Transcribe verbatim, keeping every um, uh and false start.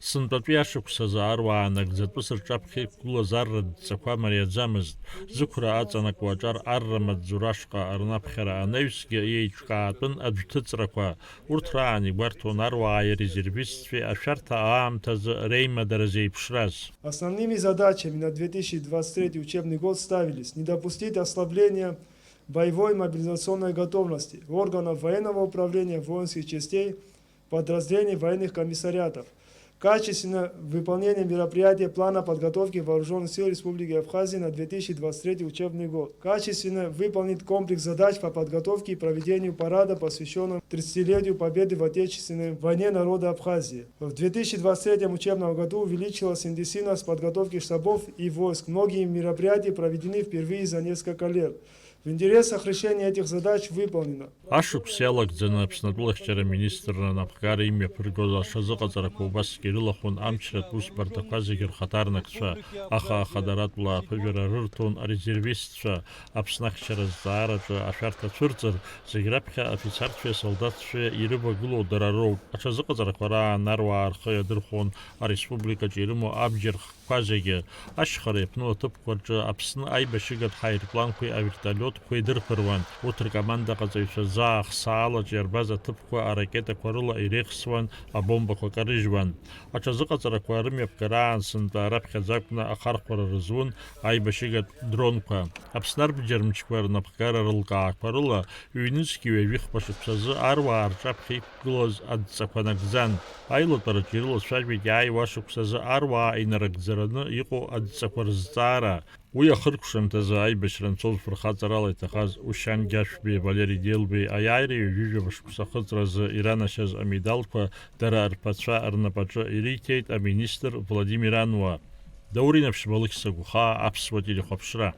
Сынтәатәи ашықәсазы аруаа нагӡатәыс рҿаԥхьа иқәгылаз арратә дҵақәа мариаӡамызт. Зықәра аҵанакуа аҿар арра маҵзура ашҟа рнаԥхьара анаҩсгьы, еиҿкаатәын аӡәҭыҵрақәа. Урҭ раан игәарҭон аруааи арезервистцәеи ашәарҭа аамҭазы реимадара зеиԥшраз. Основными задачами на две тысячи двадцать третий учебный год ставились: не допустить ослабления боевой мобилизационной готовности органов военного управления, воинских частей, подразделений военных комиссариатов, качественно выполнение мероприятия плана подготовки вооружённых сил Республики Абхазия на две тысячи двадцать третий учебный год, качественно выполнить комплекс задач по подготовке и проведению парада, посвящённого тридцатилетию Победы в Отечественной войне народа Абхазии. В две тысячи двадцать третьем учебном году увеличилась интенсивность подготовки штабов и войск. Многие мероприятия проведены впервые за несколько лет. В интересах решения этих задач выполнено. Ашықәс иалагӡаны Аԥсны атәылахьчара аминистрра анапхгара имҩаԥыргоз аҽазыҟаҵарақәа убасгьы ирылахәын амчратә усбарҭақәа зегьы рхаҭарнакцәа, аха ахадаратәла аԥыжәара рырҭон арезервистцәа. Аԥсны ахьчара азҵаараҿы ашәарҭа цәырҵыр, зегь раԥхьа афицарцәеи асолдаҭцәеи ирывагылоу дара роуп. Аҽазыҟаҵарақәа раан аруаа рхы иадырхәон ареспубликаҿы ирымоу абџьар хкқәа зегьы. Ашьхара иаԥну аҭыԥқәа рҿы Аԥсны аибашьыгатә ҳаирпланқәеи авертолиотқәеи дырԥыруан. Урҭ ркомандаҟаҵаҩцәа заа хсаалаҿ иарбаз аҭыԥқәа аракетақәа рыла иреихсуан, абомбақәа карыжьуан. Аҽазыҟаҵарақәа рымҩаԥгара аан сынтәа раԥхьаӡа акәны ахархәара рызун аибашьыгатә дронқәа. Аԥсны арбџьармчқәа рнапхгара рылкаақәа рыла ҩнызқьи ҩажәихԥа шықәсазы аруаа рҿаԥхьа иқәгылаз адҵақәа нагӡан. Аилатәараҿы ирылацәажәеит иааиуа ашықәсазы аруаа инарыгӡараны иҟоу адҵақәа рызҵаара. Уи ахыркәшамҭазы аибашьра анцоз фырхаҵарала иҭахаз Ушьан Гьашәбеи, Валери Делбеи аиааира ҩажәижәаба шықәса ахыҵразы иранашьаз амедалқәа дара рԥацәа рнапаҿы ириҭеит аминистр Владимир Ануа. Даур Инаԥшьба, Лықьса Гәхаа, Аԥсуа телехәаԥшра.